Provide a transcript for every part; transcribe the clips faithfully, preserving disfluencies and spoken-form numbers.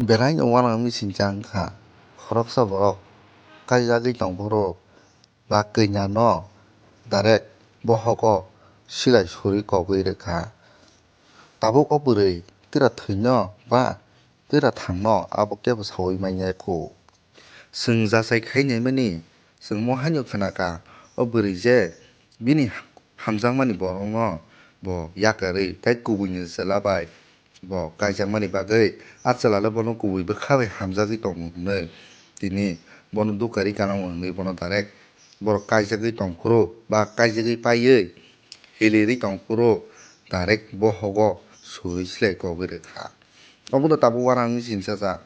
Belaino uanang misingcha wngkha, khoroksa borok kaijagwi tongphuru ba kanya no direct bohogo silai suri kogwi rwkha. Tabuk o bwrwi tira thwino ba tira thangno abo kebo saui manya kho. Chwng jachai khai naimani chwng mo haino khwnakha, o bwrwi je bini hamjakmani borokno bo yakarwi tei kubuini chwla bai bo kaijakmani bagwi a chwlano bono kubui bwkha bai hamjagwi tongo hwnwi tini bono dukari kanao hwnwi bono direct borok kaijagwi tongphuru ba kaijagwi paiwi hilirwi tongphuru direct bohogo suri silai kogwi rwkha. Obono tabuk uanang misingcha.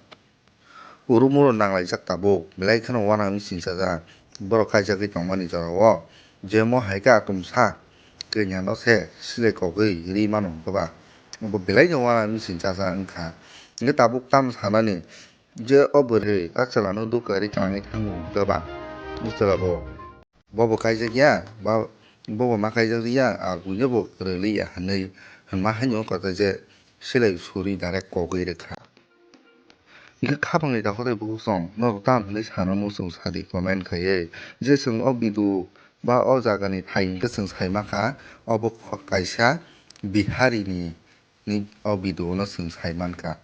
Uru muru nanglaijak tabuk, belai kheno uanang misingcha, borok kaijagwi tongmani jorao je mo hai khe atomsa kanya no se silai kogwi ri mano hwnkhe ba, bo belaino uanang misingcha wngkha. Hwnkhe tabuk tamo sanani je o bwrwi a chwlano dukari tangwi thango hwnkhe ba, o chwla bo bobo kaijak ya, ba bobo ma kaijak ya, a buino bo kwrwi ya hwnwi hwnma haino kota je silai suri direct kogwi rwkha. Hwnkhe khapangni dakhotai bukuchwng norok tam hwnwi sana muchung sadi comment khaiwi je chwng o video ba o jagani thai hwnkhe chwng sai mankha obo kaisa Biharini ni o video no chwng sai mankha.